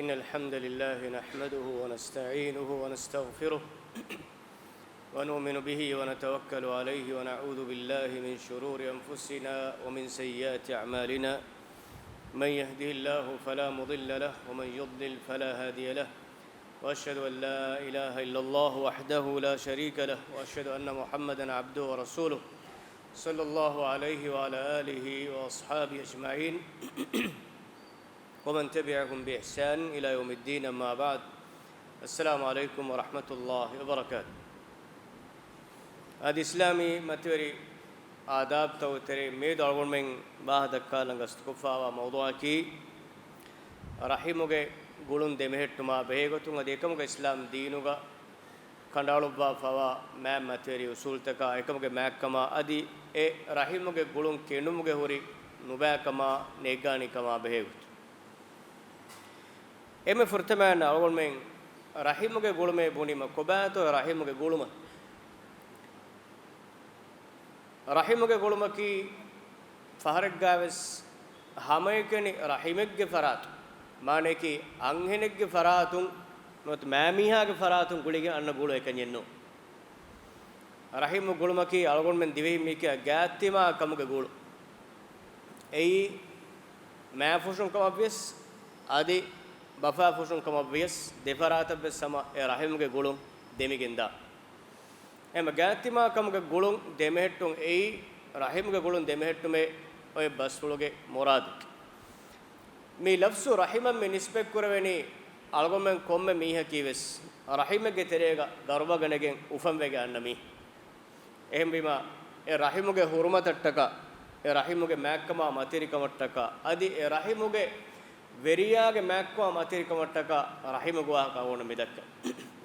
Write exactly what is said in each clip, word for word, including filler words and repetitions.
إن الحمد لله نحمده ونستعينه ونستغفره ونؤمن به ونتوكل عليه ونعوذ بالله من شرور أنفسنا ومن سيئات أعمالنا. من يهده الله فلا مضل له ومن يضلل فلا هادي له. وأشهد أن لا إله إلا الله وحده لا شريك له وأشهد أن محمدا عبده ورسوله صلى الله عليه وعلى آله وأصحابه أجمعين ومن تبعهم بإحسان إلى يوم الدين، أما بعد. السلام عليكم ورحمة الله وبركاته. އަދި އިސްލާމީ މަތިވެރި އާދާބްތައް ތެރޭ މިއަދު އަޅުގަނޑުމެން ވާހަކަ ދައްކާލަން ގަސްތުކޮށްފައިވާ މައުޟޫޢަކީ، ރަޙިމުގެ ގުޅުން ދެމެހެއްޓުމާ ބެހޭގޮތުން އަދި އެކަމުގަ އިސްލާމް ދީނުގަ ކަނޑައަޅުއްވާފައިވާ މާތް މަތިވެރި އުސޫލުތަކާ އެކަމުގެ މާތްކަމާ އަދި އެ ރަޙިމުގެ ގުޅުން ކެނޑުމުގެ ހުރި ނުބައިކަމާ ނޭއްގާނީކަމާ ބެހޭގޮތުން. އެންމެ ފުރަތަމައިން އަޅުގަނޑުމެން ރަޙިމުގެ ގުޅުމޭ ބުނީމަ ކޮބާތޯ ރަޙިމުގެ ގުޅުމަށް؟ ރަޙިމުގެ ގުޅުމަކީ ފަހަރެއްގައިވެސް ހަމައެކަނި ރަޙިމެއްގެ ފަރާތުން، މާނަޔަކީ އަންހެނެއްގެ ފަރާތުން ނުވަތަ މާމީހާގެ ފަރާތުން ގުޅިގެން އަންނަ ގުޅު އެކަންޏެއް ނޫން. ރަޙިމު ގުޅުމަކީ އަޅުގަނޑުމެން ދިވެހިން މީކިޔާ ގާތްތިމާ ކަމުގެ ގުޅު. އެއީ މާފުށުން ކަމަށްވިޔަސް އަދި ބަފާފުށުން ކަމަށްވިޔަސް ދެފަރާތަށްވެސް ހަމަ އެ ރަޙިމުގެ ގުޅުން ދެމިގެންދާ. އެހެން ގާތްތިމާ ކަމުގެ ގުޅުން ދެމެހެއްޓުން އެއީ ރަޙިމުގެ ގުޅުން ދެމެހެއްޓުމޭ އޮތް ބަސްފުޅުގެ މުރާދަކީ. މި ލަފްޒު ރަޙިމަށް މި ނިސްބަތްކުރެވެނީ އަޅުގަނޑުމެން ކޮންމެ މީހަކީވެސް ރަޙިމެއްގެ ތެރޭގަ ގަރުބަގަނެގެން އުފަންވެގެން އަންނަ މީހެއް. އެހެންވީމަ، އެ ރަޙިމުގެ ޙުރުމަތަށްޓަކާ، އެ ރަޙިމުގެ މާތްކަމާ މަތިވެރިކަމަށްޓަކާ، އަދި އެ ރަޙިމުގެ ވެރިޔާގެ މާތްކަމާ މަތިވެރިކަމަށްޓަކާ ރަޙިމުގެ ވާހަކަ އަޅުގަނޑު މިދައްކަނީ.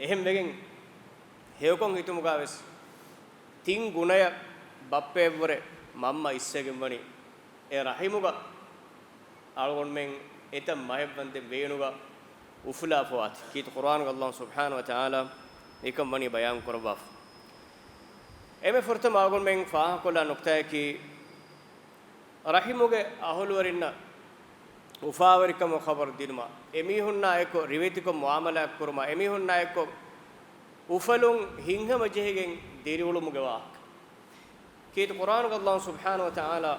އެހެންވެގެން، ހެޔޮކޮށް ހިތުމުގަވެސް ތިން ގުނަޔަށް ބައްޕައެއްވުރެ މަންމަ އިސްވެގެންވަނީ އެ ރަޙިމުގަ އަޅުގަނޑުމެން އެތައް މަހެއްވަންދެން ވޭނުގަ އުފުލާފަވާތީ. ކީރިތި ޤުރްއާނުގަ ﷲ ސުބްޙާނަހޫ ވަތަޢާލާ މިކަން ވަނީ ބަޔާން ކުރައްވާފަ. އެންމެ ފުރަތަމަ އަޅުގަނޑުމެން ފާހަގަކޮށްލާ ނުކްތާއަކީ، ރަޙިމުގެ އަހުލުވެރިންނަށް އުފާވެރިކަމުގެ ޚަބަރު ދިނުމަށް، އެމީހުންނާ އެއްކޮށް ރިވެތިކޮށް މުޢާމަލާތް ކުރުމަށް، އެމީހުންނާ އެއްކޮށް އުފަލުން ހިތްހަމަޖެހިގެން ދިރިއުޅުމުގެ ވާހަކަ. ކީރިތި ޤުރްއާނުގަ ﷲ ސުބްޙާނަހޫ ވަތަޢާލާ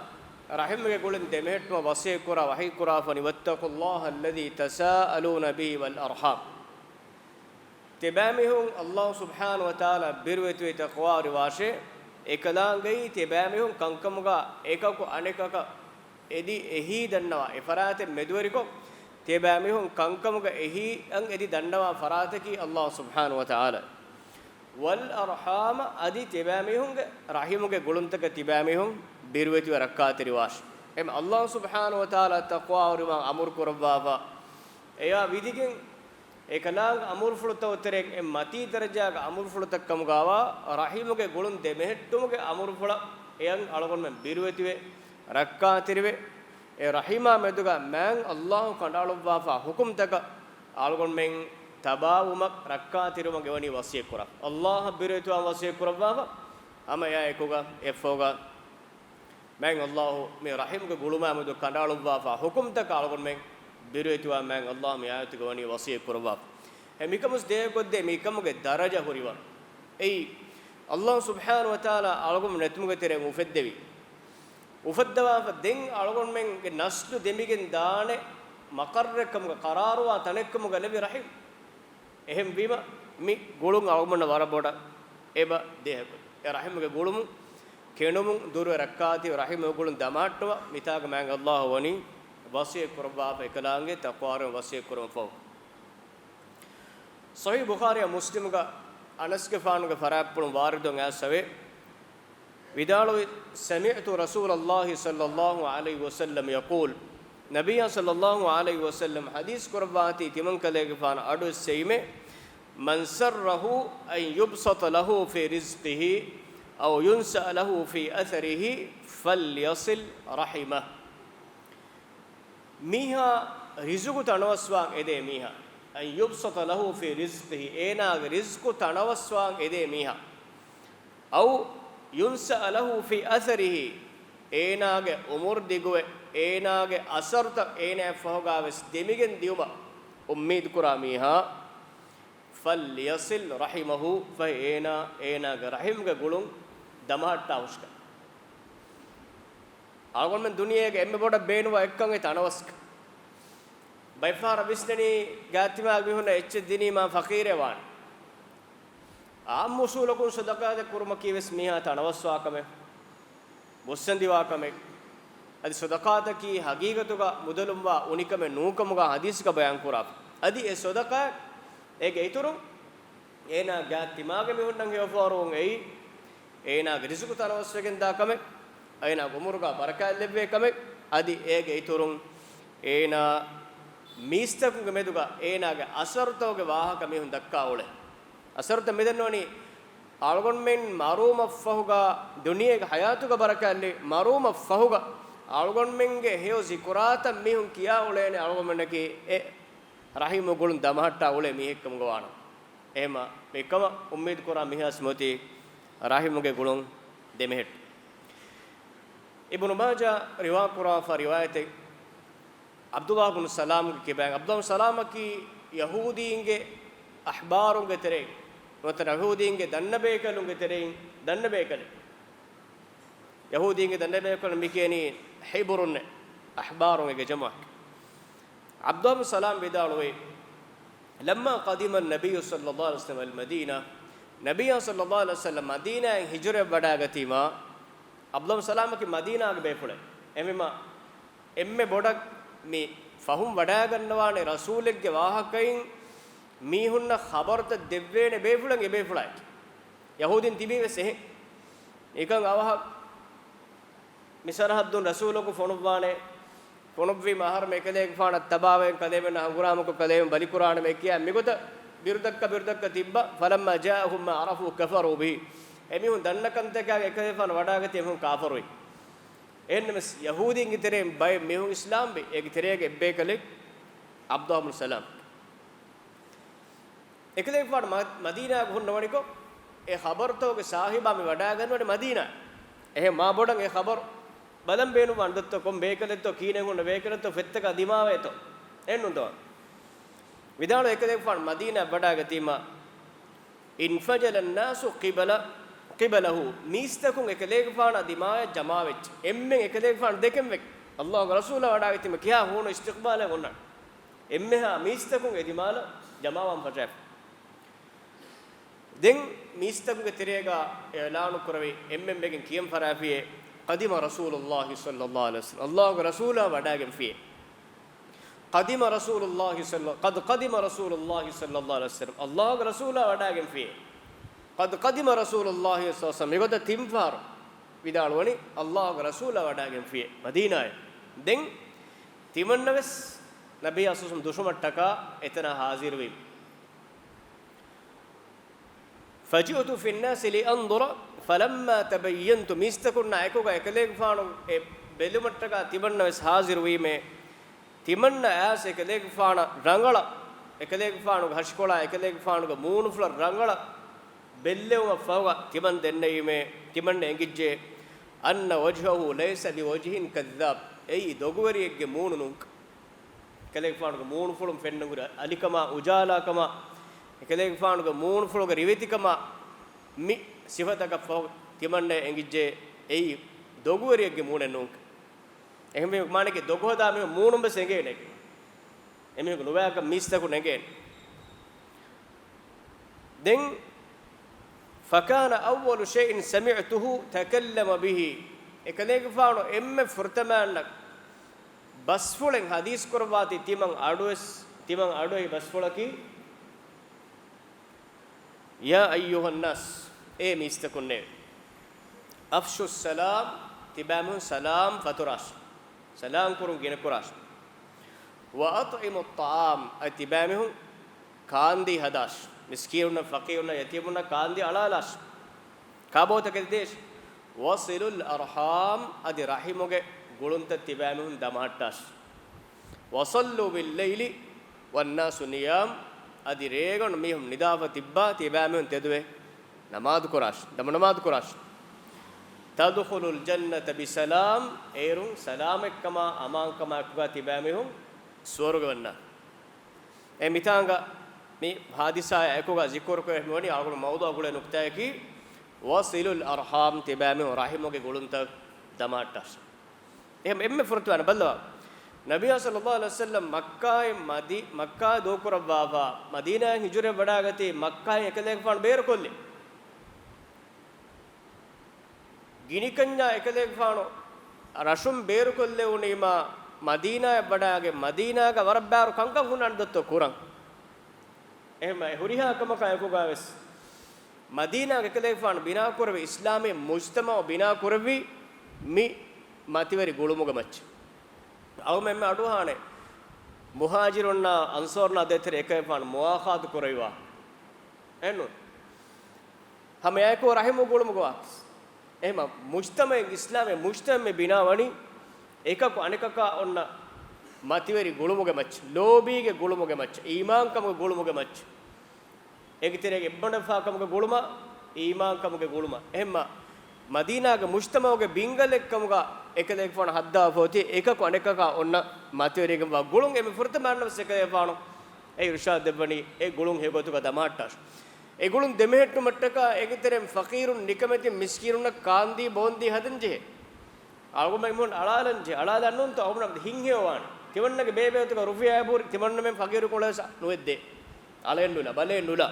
ރަޙިމުގެ ގުޅުން ދެމެހެއްޓުމަށް ވަޞިއްޔަތް ކުރާ ވަޙީ ކުރާފަ ވަނީ، وَاتَّقُوا اللَّهَ الَّذِي تَسَاءَلُونَ بِهِ وَالْأَرْحَامَ. ތިބާމީހުން ﷲ ސުބްޙާނަހޫ ވަތަޢާލާ ބިރުވެތިވެ ތަޤްވާވެރިވާށޭ. އެކަލާނގެއީ ތިބާމީހުން ކަންކަމުގަ އެކަކު އަނެކަކަށް އެދި އެހީ ދަންނަވާ، އެފަރާތެއް މެދުވެރިކޮށް، ތިބާމީހުން ކަންކަމުގަ އެހީއަށް އެދި ދަންނަވާ ފަރާތަކީ ﷲ ސުބްޙާނަހޫ ވަތަޢާލާ. وَالْأَرْحَامَ، އަދި ތިބާމީހުންގެ ރަޙިމުގެ ގުޅުންތަކަށް ތިބާމީހުން ބިރުވެތިވެ ރައްކާތެރިވާށޭ. އެހެން ﷲ ސުބްޙާނަހޫ ވަތަޢާލާ ތަޤްވާވެރިވާން އަމުރު ކުރައްވާފަ، އެޔާ ވިދިގެން އެކަލާނގެ އަމުރުފުޅުތައް ތެރެއިން އެ މަތީ ދަރަޖާގެ އަމުރުފުޅުތައް ކަމުގައިވާ ރަޙިމުގެ ގުޅުން ދެމެހެއްޓުމުގެ އަމުރުފުޅަށް އެއަށް އަޅުގަނޑުމެން ބިރުވެތިވެ، ރައްކާތެރިވެ، އެ ރަޙިމާ މެދުގަ މާތް ﷲ ކަނޑައަޅުއްވާފަ ޙުކުމްތަކަށް އަޅުގަނޑުމެން ތަބާވުމަށް ރައްކާތެރިވުމަށް އެވަނީ ވަޞިއްޔަތް ކުރާ. ﷲ އަށް ބިރުވެތިވާން ވަޞިއްޔަތް ކުރައްވާފަ، ހަމަ އެއާ އެކުގަ އެއަށްފަހުގަ މާތް ﷲ މި ރަޙިމުގެ ގުޅުމާ މެދު ކަނޑައަޅުއްވާފަ ޙުކުމްތަކަށް އަޅުގަނޑުމެން ބިރުވެތިވާން މާތް ﷲ މި އާޔަތުގަ ވަނީ ވަޞިއްޔަތް ކުރައްވާފަ. އެ މިކަމުސް ދޭކޮށްދޭ މިކަމުގެ ދަރަޖަ ހުރިވަރު. އެއީ، ﷲ ސުބްޙާނަހޫ ވަތަޢާލާ އަޅުގަނޑު ނެތުމުގެ ތެރެއިން އުފެއްދެވި. އުފައްދަވާފަ ދެން އަޅުގަނޑުމެންގެ ނަސްލު ދެމިގެން ދާނެ މަޤައްރެއްކަމުގަ، ޤަރާރުވާ ތަނެއްކަމުގަ ލެއްވި ރަޙިމް. އެހެންވީމަ، މި ގުޅުން އަޅުގަނޑަށް ވަރަށް ބޮޑަށް އެބަ ދޭހަކު. އެ ރަޙިމުގެ ގުޅުމުން، ކެނޑުމުން ދުރުވެ ރައްކާތި ރަޙިމުގެ ގުޅުން ދަމާއްޓުމަށް މިތާގަ މާތް ﷲ ވަނީ ވަޞިއްޔަތް ކުރައްވާފަ އެކަލާނގެ ތަޤްވާވެރިވުން ވަޞިއްޔަތް ކުރުމަށްފަހު. ޞަޙީޙު ބުޚާރީއާ މުސްލިމުގަ އަނަސްގެފާނުގެ ފަރާތްޕުޅުން ވާރިދުވެ އައިސްފަވޭ. ވިދާޅުވި، سمعت رسول الله صلى الله عليه وسلم يقول، ނަބިއްޔާ ޞައްލައްލާހު ޢަލައިހި ވަސައްލަމް ޙަދީޘް ކުރައްވާތީ ތިމަންކަލޭގެފާނު އަޑުއެއްސެވީމޭ، من سره أن يبسط له في رزقه أو ينسأ له في أثره فليصل رحمه. މީހާ ރިޒުގު ތަނަވަސްވާން އެދޭ މީހާ، أن يبسط له في رزقه، އޭނާގެ ރިޒްޤު ތަނަވަސްވާން އެދޭ މީހާ، أو ينسأ له في أثره، އޭނާގެ އުމުރު ދިގުވެ، އޭނާގެ އަސަރުތައް އޭނާއަށްފަހުގަވެސް ދެމިގެން ދިޔުމަށް، އުއްމީދުކުރާ މީހާ، فليصل رحمه، ފަހެ އޭނާ، އޭނާގެ ރަޙިމްގެ ގުޅުން ދަމަހައްޓާ ހުށަހަޅަ. އަޅުގަނޑުމެން ދުނިޔޭގެ އެންމެ ބޮޑަށް ބޭނުންވާ އެއްކަން އެތަނަވަސްކަން. ބައެއްފަހަރަށް ވިސްނެނީ ގާތްތިމާގެ މީހުންނަށް އެއްޗެއް ދިނީމާ ފަޤީރެއް ވާނެ. އާއްމު އުސޫލަކުން ޞަދަޤާތެއް ކުރުމަކީ ވެސް މީހާ ތަނަވަސްވާ ކަމެއް، ބުއްސަނދިވާ ކަމެއް. އަދި ޞަދަޤާތަކީ ހަގީގަތުގަ މުދަލުންވާ އުނިކަމެއް ނޫންކަމުގަ ޙަދީޘްގަ ބަޔާންކުރާފަ. އަދި އެ ޞަދަޤާތް އޭގެ އިތުރުން އޭނާ ގާތް ތިމާގެ މީހުންނަށް ހެޔޮފަހަރުވުން އެއީ، އޭނާގެ ރިޒުޤު ތަނަވަސްވެގެން ދާ ކަމެއް، އޭނާގެ އުމުރުގަ ބަރަކާތް ލެއްވޭ ކަމެއް، އަދި އޭގެ އިތުރުން އޭނާ މީސްތަކުންގެ މެދުގަ އޭނާގެ އަސަރުތަކުގެ ވާހަކަ މީހުން ދައްކާ އުޅޭ. އަސަރުތައް މިދެންނެވަނީ އަޅުގަނޑުމެން މަރުވުމަށްފަހުގަ، ދުނިޔޭގެ ޙަޔާތުގަ ބަރަކާތްލި މަރުވުމަށްފަހުގަ އަޅުގަނޑުމެންގެ ހެޔޮ ޒިކުރާތައް މީހުން ކިޔާ އުޅޭނެ އަޅުގަނޑުމެންނަކީ އެ ރަޙިމު ގުޅުން ދަމަހައްޓާ އުޅޭ މީހެއްކަމުގަ ވާނަމަ. އެހެމަ މިކަމަށް އުއްމީދުކުރާ މީހާސް މޮތީ ރަޙިމުގެ ގުޅުން ދެމެހެއްޓު. އިބްނު މާޖާ ރިވާކުރާފަ ރިވާޔަތެއް، ޢަބްދުﷲ ބުނު ސަލާމްގެ ކިބައިން. ޢަބްދުﷲ ބުނު ސަލާމަކީ ޔަހޫދީންގެ އަޙްބާރުންގެ ތެރެއިން، ނުވަތަ ޔަހޫދީންގެ ދަންނަބޭކަލުންގެ ތެރެއިން ދަންނަބޭކަލެއް. ޔަހޫދީންގެ ދަންނަބޭކަލުން މިކިޔަނީ ޙިބުރުންނޭ، އަޙްބާރުން އޭގެ ޖަމާޢަތް. ޢަބްދުﷲ ބުނު ސަލާމް ވިދާޅުވޭ، لما قدم النبي صلى الله عليه وسلم المدينة، ނަބިއްޔާ ޞައްލައްލާހު ޢަލައިހި ވަސައްލަމް މަދީނާއިން ހިޖުރަވެވަޑައިގަތީމާ، ޢަބްދުﷲ ބުނު ސަލާމަކީ މަދީނާގެ ބޭފުޅެއް. އެހެންވީމާ، އެންމެ ބޮޑަށް މި ފަހުން ވަޑައިގަންނަވާނެ ރަސޫލެއްގެ ވާހަކައިން މީހުންނަށް ޚަބަރުތައް ދެއްވޭނެ ބޭފުޅަށް އެ ބޭފުޅާއެކީ. ޔަހޫދީން ތިބީ ވެސް އެހެން. ނިކަން އަވަހަށް މި ސަރަޙައްދުން ރަސޫލަކު ފޮނުއްވާނެ. ފޮނުއްވީމަ އަހަރުމެ އެކަލޭގެފާނަށް ތަބާވެގެން ކަލޭމެންނަށް ހަނގުރާމަކޮށް ކަލޭމެން ބަލިކުރާނަމޭ ކިޔާ މިގޮތަށް ބިރުދައްކަ ބިރުދައްކަ ތިއްބަ، فلما جاءهم ما عرفوا كفروا به. އެމީހުން ދަންނަ ކަންތަކާގެ އެކަލޭގެފާނު ވަޑާގަތީ އެމީހުން ކާފަރުވި. އެހެންނަމަސް ޔަހޫދީންގެ ތެރެއިން ބައެއް މީހުން އިސްލާމްވި. އޭގެ ތެރޭގެ އެއްބޭކަލެއް ޢަބްދުﷲ ބުނު ސަލާމް. އެކަލޭގެފާނު މަ-، މަދީނާގަ ހުންނަވަނިކޮށް، އެ ޚަބަރުތަކުގެ ސާހިބާ މި ވަޑާގަންނަވަނީ މަދީނާ. އެހެން މާ ބޮޑަށް އެ ޚަބަރު ބަލަން ބޭނުންވާނެ ދޮއްތޯ، ކޮން ބޭކަލެއްތޯ، ކީނެއް ހުންނަ ބޭކަލެއްތޯ، ފެއްތަކާ ދިމާވޭތޯ. އެއްނުންތޯ. ވިދާޅު އެކަލޭގެފާނު މަދީނާ ވަޑާގަތީމާ، انفجل الناس قبل، قبله. މީސްތަކުން އެކަލޭގެފާނާ ދިމާޔަށް ޖަމާވެއްޖެ. އެންމެން އެކަލޭގެފާނު ދެކެން ވެ. ﷲގެ ރަސޫލާ ވަޑާގަތީމަ ކިހާ ހޫނު އިސްތިޤްބާލެއް އޮންނާނެ. އެންމެހާ މީސްތަކުން އެ ދިމާލަށް ޖަމާވާން ފަށާފަ. ދެން މީސްތަކުގެ ތެރޭގަ އިޢުލާނު ކުރެވި އެންމެން ވެގެން ކިޔަން ފަށާފިޔޭ، قدم رسول الله صلى الله عليه وسلم. ﷲގެ ރަސޫލާ ވަޑާގެންފިޔޭ. قدم رسول الله صلى، قد قدم رسول الله صلى الله عليه وسلم. ﷲގެ ރަސޫލާ ވަޑާގެންފިޔޭ. قد قدم رسول الله صلى الله عليه وسلم. މިގޮތަށް ތިން ފަހަރު ވިދާޅުވަނީ، ﷲގެ ރަސޫލާ ވަޑާގެންފިޔޭ މަދީނާއަށް. ދެން ތިމަންނަވެސް ނަބިއްޔާ ޞައްލައްލާހު ޢަލައިހި ވަސައްލަމަށް ޓަކާ އެތަނަށް ޙާޟިރުވީމު. فجئت في الناس لأنظر فلما تبينت، މީސްތަކުންނާ އެކުގަ އެކަލޭގެފާނު އެ ބެލުމަށްޓަކާ ތިމަންނަވެސް ޙާޟިރުވީމޭ. ތިމަންނަ އައިސް އެކަލޭގެފާނަށް ރަނގަޅަށް، އެކަލޭގެފާނުގެ ހަށިކޮޅާ އެކަލޭގެފާނުގެ މޫނުފުޅަށް ރަނގަޅަށް ބެއްލެވުމަށްފަހުގަ ތިމަން ދެންނެވީމޭ، ތިމަންނަ އެނގިއްޖެ، أن وجهه ليس بوجه كذاب، އެއީ ދޮގުވެރިއެއްގެ މޫނު ނޫންކަން. އެކަލޭގެފާނުގެ މޫނުފުޅުން ފެންނަ ހުރި އަލިކަމާ، އުޖާލާކަމާ، އެކަލޭގެފާނުގެ މޫނުފުޅުގެ ރިވެތިކަމާ، މި ސިފަތަކަށްފަހު ތިމަންނަ އެނގިއްޖެ، އެއީ ދޮގުވެރިއެއްގެ މޫނެއް ނޫންކަން. އެހެންވީމަ މާނައަކީ ދޮގުހަދާ މީހުން މޫނުން ވެސް އެނގޭނެ. އެމީހުން ނުވާކަން މީސްތަކުން އެނގޭނެ. ދެން، فكان أول شيء سمعته تكلم به، އެކަލޭގެފާނު އެންމެ ފުރަތަމައަށް ބަސްފުޅެއް ޙަދީޘް ކުރައްވާތީ ތިމަން އަޑުއެސް، ތިމަން އަޑުއެހި ބަސްފުޅަކީ، يا أيها الناس، އޭ މީސްތަކުންނޭވެ! أفشوا السلام، ތިބާމީހުން ސަލާމް ފަތުރާށި، ސަލާމް ކުރުން ގިނަކުރާށި. وأطعموا الطعام، އަދި ތިބާމީހުން ކާންދީ ހަދާށި، މިސްކީނުންނަށް، ފަޤީރުންނަށް، ޔަތީމުންނަށް ކާންދީ އަޅާލާށި. ކާބޯތަކެތި ދޭށި. وصلوا الأرحام، އަދި ރަޙިމުގެ ގުޅުންތައް ތިބާމީހުން ދަމަހައްޓާށި. وصلوا بالليل والناس نيام، އަދި ރޭގަނޑު މީހުން ނިދާފަ ތިއްބާ، ތިބާމީހުން ތެދުވެ ނަމާދު ކުރާށި، ދަމު ނަމާދު ކުރާށި. تدخلوا الجنة بسلام، އޭރުން ސަލާމަތްކަމާ، އަމާންކަމާ އެކުގަ ތިބާމީހުން ސުވަރުގެ ވަންނާ. އެ މިތާނގަ މި ހާދިސާއާ އެކުގަ ޒިކުރުކުރެވެމިވަނީ އަޅުގަނޑު މައުޟޫޢާ ގުޅޭ ނުކުތާއަކީ، وصلوا الأرحام، ތިބާމީހުން ރަޙިމުގެ ގުޅުންތައް ދަމާއްޓާށޭ. އެހެން އެންމެ ފުރަތަމަ ބައްލަވާ، ނަބިއްޔާ ޞައްލައްލާހު ޢަލައިހި ވަސައްލަމް މައްކާއިން މަދީ-، މައްކާ ދޫކުރައްވާފަ، މަދީނާއިން ހިޖުރަވެވަޑައިގަތީ މައްކާއިން އެކަލޭގެފާނު ބޭރުކޮށްލި. ގިނިކަންޏާ އެކަލޭގެފާނު ރަށުން ބޭރުކޮށްލެވުނީމާ، މަދީނާއަށް ވަޑައިގެން މަދީނާގަ ވަރަށް ބާރު ކަންކަން ހުންނާނެ ދޮއްތޯ ކުރަން. އެހެންމަ އެ ހުރިހާ ކަމަކާ އެކުގަ ވެސް، މަދީނާގަ އެކަލޭގެފާނު ބިނާކުރެއްވި އިސްލާމީ މުޖްތަމަޢު ބިނާކުރެއްވީ މި މަތިވެރި ގުޅުމުގެ މައްޗަށް. އަޅުމެން އަޑުއަހާނެ، މުހާޖިރުންނާ އަންޞާރުންނާ ދޭތެރޭ އެކަލޭގެފާނު މުވާޚާތު ކުރެއްވިވާ. އެއްނު؟ ހަމައެއާއެކު ރަޙިމު ގުޅުމުގެ ވާހަކަ. އެހެންމަ މުޖްތަމަޢެއް، އިސްލާމީ މުޖްތަމަޢެއް މި ބިނާވަނީ، އެކަކު އަނެކަކާ އޮންނަ މަތިވެރި ގުޅުމުގެ މައްޗަށް، ލޯބީގެ ގުޅުމުގެ މައްޗަށް، އީމާންކަމުގެ ގުޅުމުގެ މައްޗަށް. އޭގެ ތެރޭގަ އެއްބަނޑުފާކަމުގެ ގުޅުމާ، އީމާންކަމުގެ ގުޅުމާ. އެހެންމަ މަދީނާގެ މުޖްތަމަޢުގެ ބިންގަލެއްކަމުގަ އެކަލޭގެފާނު ހައްދަވާފަ އޮތީ، އެކަކު އަނެކަކާ އޮންނަ މަތިވެރިގެންވާ ގުޅުން. އެންމެ ފުރަތަމަ އަންނަވެސް އެކަލޭގެފާނު އެ އިރުޝާދު ދެއްވަނީ އެ ގުޅުން ހެޔޮގޮތުގަ ދަމާއްޓާށޭ. އެ ގުޅުން ދެމެހެއްޓުމަށްޓަކާ އޭގެ ތެރެއިން ފަޤީރުން ނިކަމެތި މިސްކީނުންނަށް ކާންދީ ބޯންދީ ހަދަން ޖެހޭ. އަޅުގަނޑުމެން މީހުން އަޅާލަން ޖެހޭ. އަޅާލަން ނޫންތޯ އަޅުގަނޑު ހިތްހެޔޮވާނެ. ތިމަންނަގެ ބޭބޭ އޮތުގަ ރުފިޔާއެއް ހުރި ތިމަންނަމެން ފަޤީރުކޮށް ނުވެއްދޭ. އަޅައެއް ނުލާ، ބަލައެއް ނުލާ.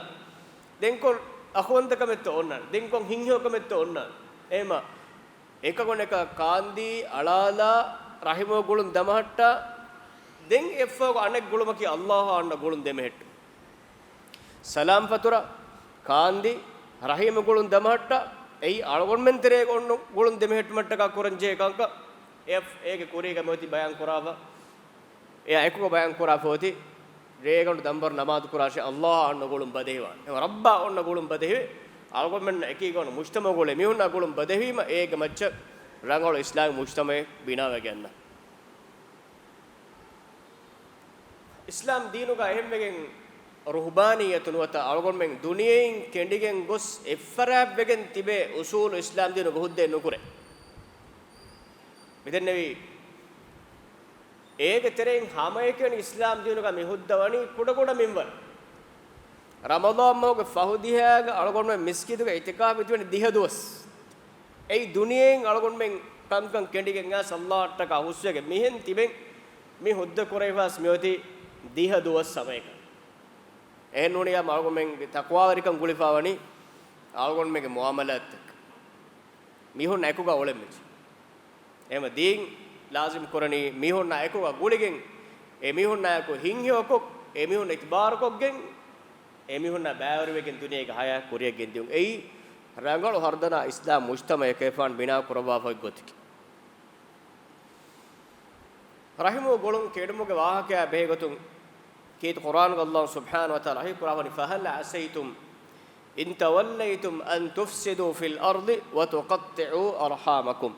ދެން ކޮން އަޚުވަންތަކަމެއްތޯ އޮންނާނެ؟ ދެން ކޮން ހިތްހެޔޮކަމެއްތޯ އޮންނާނެ؟ އެހެންމަ އެކަކު އަނެކަކަށް ކާންދީ، އަޅާލާ، ރަޙިމު ގުޅުން ދަމަހައްޓާ، ދެން އެއަށްފަހުގަ އަނެއް ގުޅުމަކީ ﷲ އާ އޮންނަ ގުޅުން ދެމެހެއްޓުން. ސަލާމް ފަތުރަ، ކާންދީ، ރަޙީމު ގުޅުން ދަމަހައްޓާ، އެއީ އަޅުގަނޑުމެން ތެރޭގަ އޮންނަ ގުޅުން ދެމެހެއްޓުމަށްޓަކާ ކުރަންޖެހޭ ކަންކަން. އެ، އޭގެ ކުރީގަ މިއޮތީ ބަޔާން ކުރާފަ، އެއާ އެކުގަ ބަޔާން ކުރާފަ އޮތީ، ރޭގަނޑު ދަންބަރު ނަމާދު ކުރާށޭ، ﷲ އާ އޮންނަ ގުޅުން ބަދެހިވާނެ. އެ ރައްބާ އޮންނަ ގުޅުން ބަދެހިވެ، އަޅުގަނޑުމެންނަށް އެކީގަ އޮންނަ މުޖްތަމަޢުގަ އުޅޭ މީހުންނާ ގުޅުން ބަދެހިވީމަ، އޭގެ މައްޗަށް ރަނގަޅު އިސްލާމީ މުޖްތަމަޢެއް ބިނާވެގެންނާނެ. އިސްލާމް ދީނުގަ އެހެންވެގެން ރުހުބާނިއްޔަތު ނުވަތަ އަޅުގަނޑުމެން ދުނިޔެއިން ކެނޑިގެން ގޮސް އެއްފަރާތްވެގެން ތިބޭ އުސޫލު އިސްލާމް ދީނުގަ ހުއްދައެއް ނުކުރޭ. މިދެންނެވީ، އޭގެ ތެރެއިން ހަމައެކަނި އިސްލާމް ދީނުގަ މި ހުއްދަވަނީ ކުޑަކުޑަ މިންވަރު. ރަމަޟާން މަހުގެ ފަހު ދިހައިގަ އަޅުގަނޑުމެން މިސްކިތުގަ އިތިކާފު ތިބެނީ ދިހަ ދުވަސް. އެއީ ދުނިޔެއިން އަޅުގަނޑުމެން ކަންކަން ކެނޑިގެން އައިސް ﷲ އަށްޓަކާ ހުސްވެގެން މިހެން ތިބެން މި ހުއްދަ ކުރެވިފަސް މިއޮތީ ދިހަ ދުވަސް ހަމައެކަނި. އެހެން ނޫނީ އަޅުގަނޑުމެންގެ ތަޤްވާވެރިކަން ގުޅިފަވަނީ އަޅުގަނޑުމެންގެ މުޢާމަލާތްތަކަށް. މީހުންނާ އެކުގަ އުޅެން މިޖެ. އެހެންވެ ދީން ލާޒިމް ކުރަނީ މީހުންނާ އެކުގަ ގުޅިގެން، އެ މީހުންނާއެކު ހިތްހެޔޮކޮށް، އެ މީހުންނާ އިތުބާރުކޮށްގެން، އެ މީހުންނާ ބައިވެރިވެގެން ދުނިޔޭގެ ހަޔާތް ކުރިއަށް ގެންދިއުން. އެއީ ރަނގަޅު ހަރުދަނާ އިސްލާމް މުޖްތަމަޢެއް އެކަލޭގެފާނު ބިނާ ކުރައްވާފައި ގޮތަކީ. ރަޙިމު ގުޅުން ކެޑުމުގެ ވާހަކަޔާ ބެހޭގޮތުން ކީރިތި ޤުރްއާނުގަ ﷲ ސުބްޙާނަހޫ ވަތަޢާލާ ވަޙީ ކުރައްވަނީ، فهل عسيتم إن توليتم أن تفسدوا في الأرض وتقطعوا أرحامكم.